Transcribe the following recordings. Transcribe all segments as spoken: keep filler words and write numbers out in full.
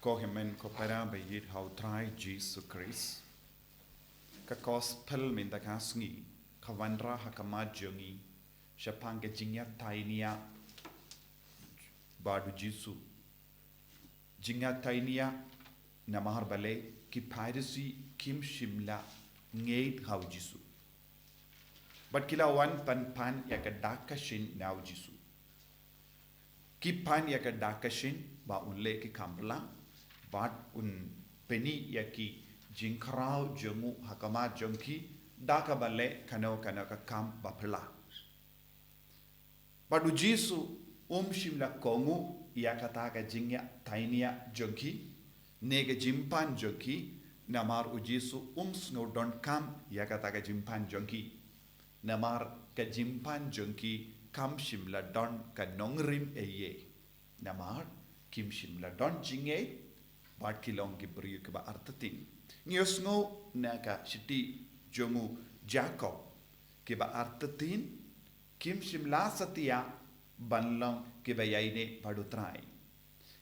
Ko hynmen ko para ba ïeit ha u Trai Jisu Khrist. Ka gospel mynta ka sngi ka wanrah ha khmat jong ngi shaphang ka jingïatainia bad u Jisu. Jingïatainia namar balei ki Pharisi kim shym la ngeit ha u Jisu. Bad ki la wan pan pan ïa ka dak ka shin na u Jisu. Ki pan ïa ka dak ka shin ba un leh ki kam bha, bad un pyni ïa ki jingkhraw jong u ha khmat jong ki da kaba leh kano kano ka kam ba bha. Bad u Jisu um shym la kohnguh ïa kata ka jingïatainia jong ki ne ka jingpan jong ki, namar u Jisu um sngew-donkam ïa kata ka jingpan jong ki. Namar ka jingpan jong ki kam shym la don ka nongrim ei ei. Namar kim shym la don jingngeit bad ki long ki briew kiba artatien. Ngi ïohsngew na ka shithi jong u Jakob, kiba artatien kim shym la satia ban long kiba ïaineh bad u Trai.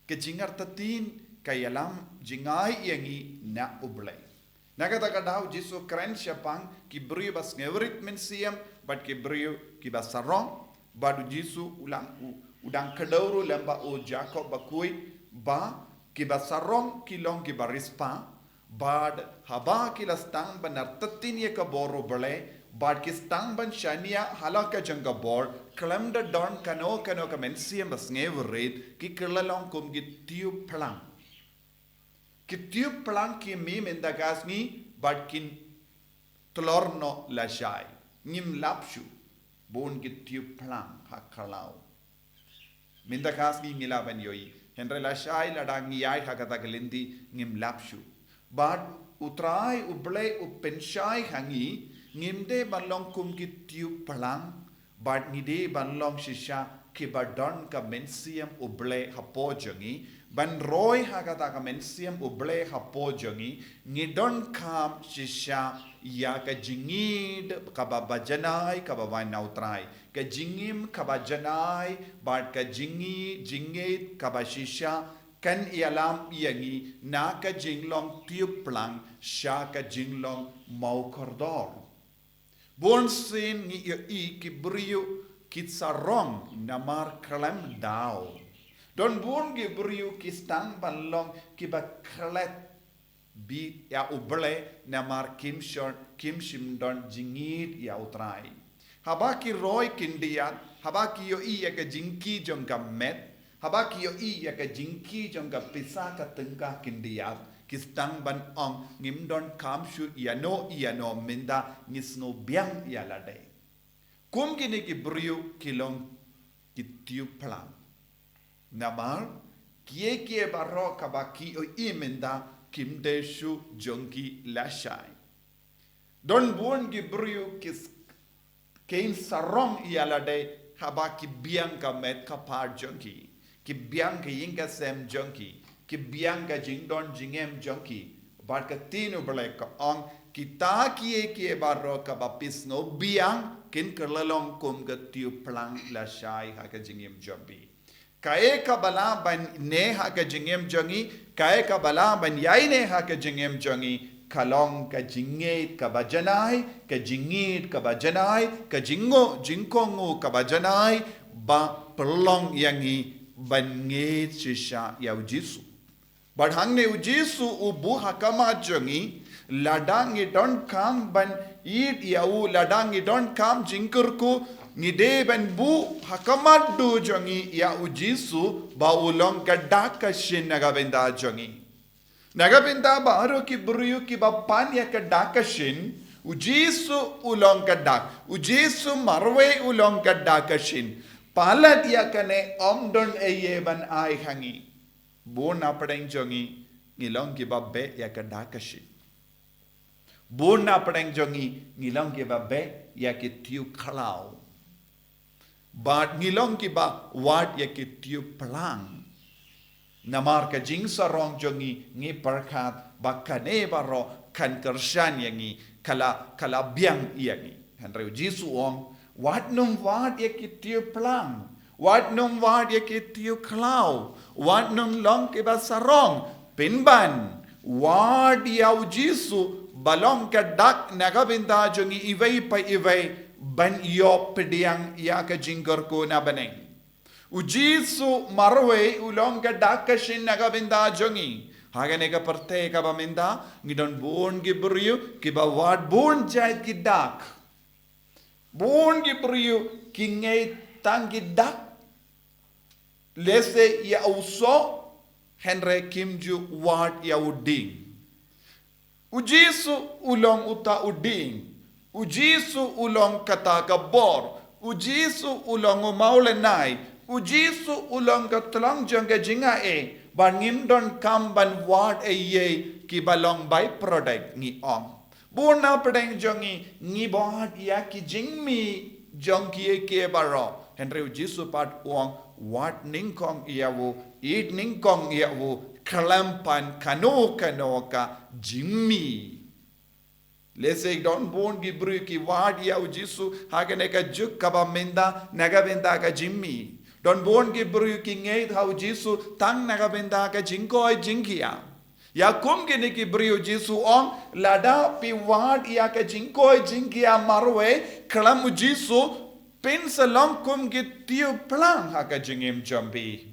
Ka jingartatien ka ïalam jingai ïa ngi na u Blei. Na kata ka daw u Jisu kren shaphang ki briew ba sngewrit mynsiem bad ki briew kiba sarong, bad u Jisu u lang u, u dang kdew ruh lem bad u Jakob bakhuid ba kiba sarong ki long kiba riewspah, bad haba ki la sdang ban artatien ïa ka bor u Blei, bad ki sdang ban shaniah ha la ka jong ka bor, khlem da don kano kano ka mynsiem ba sngewrit, ki kylla long kum ki tiew phlang. Ki tiew phlang ki mih mynta ka sngi bad kin tlor noh lashai. Ngim lap shuh. Bun ki tiew phlang ha khlaw. Mynta ka sngi ngi lah ban ïohi. Hynrei lashai lada ngi ïaid ha kata ka lynti ngim lap shuh. Bad u Trai u Blei u pynshai ha ngi, ngim dei ban long kum ki tiew phlang, bad ngi dei ban long shisha kiba don ka mynsiem u Blei hapoh jong ngi, ban roi ha kata ka mynsiem u Blei hapoh jong ngi, ngi donkam shisha ïa ka jingïeit kaba bajanai kaba wan na u Trai. Ka jingim kaba janai, bad ka jingïeit, jingïeit kaba shisha, kan ïalam ïa ngi na ka jinglong tiew phlang sha ka jinglong maw kordor. Bun sien ngi ïohi ki briew ki sarong namar khlem daw. Don bun ki briew ki sdang ban long kiba klet bit ïa u Blei namar kim shon, kim shym don jingïeit ïa u Trai. Haba ki roi khyndiat, haba ki ïohi ïa ka jingkhih jong ka met, haba ki ïohi ïa ka jingkhih jong ka pisa ka tyngka khyndiat, ki sdang ban ong ngim donkam shuh ïano ïano mynta ngi sngew biang ïa lade. Kum kine ki briew ki long ki tiew phlang. Namar kiei kiei baroh kaba ki ïohi mynta kim dei shuh jong ki lashai. Don bun ki briew ki s-, kin sarong ïa lade haba ki biang ka met ka phad jong ki, ki biang ka ïing ka sem jong ki, ki biang ka jingdon jingem jong ki. Bad ka ktien u Blei ka ong, kita kiei kiei baroh kaba phi sngew biang kin kylla long kum ka tiew phlang lashai ha ka jingim jong phi. Kaei kaba lah ban neh ha ka jingim jong ngi, kaei kaba lah ban ïaineh ha ka jingim jong ngi, ka long ka jingïeit kaba janai, ka jingïeit kaba janai, ka jingnguh jingkohnguh kaba janai, ba pynlong ïa ngi ban ngeit shisha ïa u Jisu. Bad hangne u Jisu u buh ha khmat jong ngi, lada ngi donkam ban ïeit ïa u, lada ngi donkam jingkyrkhu, ngi dei ban buh ha khmat duh jong ngi ïa u Jisu, ba u long ka dak ka shin na ka bynta jong ngi. Na ka bynta baroh ki briew kiba pan ïa ka dak ka shin, u Jisu u long ka dak, u Jisu marwei u long ka dak ka shin. Palat ïa kane ym don ei ei ban ai ha ngi. Bun na pdeng jong ngi, ngi long kiba beh ïa ka dak ka shin. Bun na pdeng jong ngi, ngi long kiba beh ïa ki tiew khlaw. Bad ngi long kiba wad ïa ki tiew phlang. Namar ka jingsarong jong ngi, ngi pyrkhat ba kane baroh kan kyrshan ïa ngi, ka la, ka la biang ïa ngi. Hynrei u Jisu u ong, wat nym wad ïa ki tiew phlang. Wat nym wad ïa ki tiew khlaw. Wat nym long kiba sarong. Pynban, wad ïa u Jisu, ba long ka dak na ka bynta jong ngi iwei pa iwei, ban ïoh pdiang ïa ka jingkyrkhu na bneng. U Jisu marwei u long ka dak ka shin na ka bynta jong ngi. Ha kane ka pyrthei kaba mynta, ngi don bun ki briew, kiba wad bun jait ki dak. Bun ki briew, ki ngeit tang ki dak. Lehse ïa u soh, hynrei kim ju wad ïa u dieng. U Jisu u long uta u dieng. U Jisu u long kata ka bor. U Jisu u long u mawlynnai. U Jisu u long ka tlong jong ka jingaiei. Ba ngim donkam ban wad ei ei kiba long byproduct ngi ong. Bun na pdeng jong ngi, ngi wad ïa ki jingmih jong kiei kiei baroh. Hynrei u Jisu pat u ong, wad nyngkong ïa u, ïeit nyngkong ïa u, khlem pat kano kano ka jingmih. Lehse don bun ki briew ki wad ïa u Jisu, ha kane ka juk kaba mynta, na ka bynta ka jingmih. Don bun ki briew ki ngeit ha u Jisu, tang na ka bynta ka jingkoit jingkhiah. Ïa kum kine ki briew u Jisu u ong, lada phi wad ïa ka jingkoit jingkhiah marwei, khlem u Jisu, phin sa long kum ki tiew phlang ha ka jingim jong phi.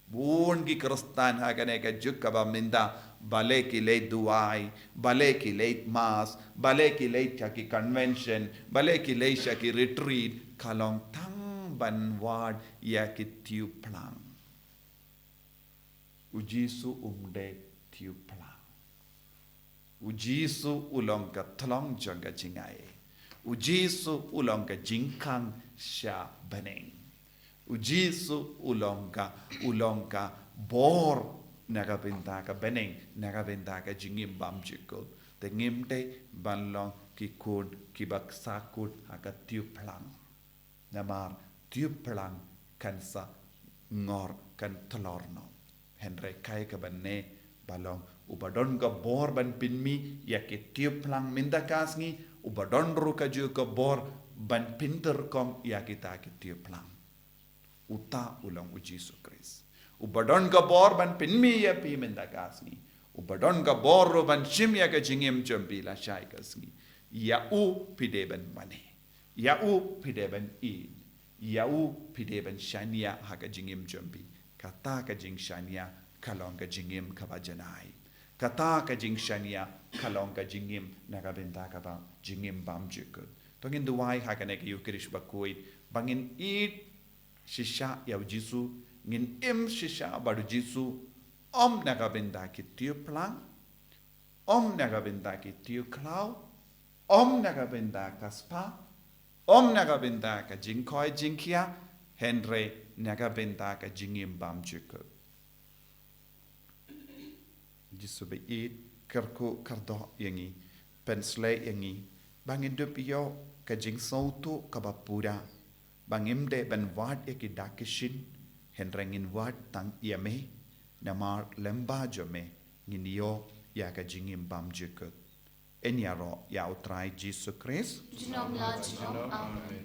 Bun ki Khristan ha kane ka juk kaba mynta, balei ki leit duwai, balei ki leit mass, balei ki leit sha ki convention, balei ki leit sha ki retreat, ka long tang ban wad ïa ki tiew phlang. U Jisu um dei tiew phlang. U Jisu u long ka tlong jong ka jingaiei. U Jisu u long ka jingkhang sha bneng. U Jisu u long ka, u long ka bor na ka bynta ka bneng, na ka bynta ka jingim bymjukut. Te ngim dei ban long ki khun kiba sahkut ha ka tiew phlang. Namar tiew phlang kan sa ngor, kan tlor noh. Hynrei kaei kaba neh ba long uba don ka bor ban pynmih ïa ki tiew phlang mynta ka sngi, uba don ruh kajuh ka bor ban pynter kum ïa kita ki tiew phlang. Uta u long u Jisu Khrist. Uba don ka bor ban pynmih ïa phi mynta ka sngi. Uba don ka bor ruh ban shim ïa ka jingim jong phi lashai ka sngi. Ïa u phi dei ban mane. Ïa u phi dei ban ïeit. Ïa u phi dei ban shaniah ha ka jingim jong phi. Kata ka jingshaniah ka long ka jingim kaba janai. Kata ka jingshaniah ka long ka jingim na ka bynta kaba jingim bymjukut. To ngin duwai ha kane ka Eucharist bakhuid ba ngin ïeit shisha ïa u Jisu, ngin im shisha bad u Jisu, ym na ka bynta ki tiew phlang, ym na ka bynta ki tiew khlaw, ym na ka bynta ka spah, ym na ka bynta ka jingkoit jingkhiah, hynrei na ka bynta ka jingim bymjukut. Jisu ba ïeit, kyrkhu kyrdoh ïa ngi, pynshlei ïa ngi ba ngin dup ïoh ka jingsngewthuh kaba pura, ba ngim dei ban wad ïa ki dak ki shin, hynrei ngin wad tang ïa me, namar lyngba jong me ngin ïoh ïa ka jingim bymjukut. Yn ïaroh ïa u Trai Jisu Khrist. Junom la junom. Amen.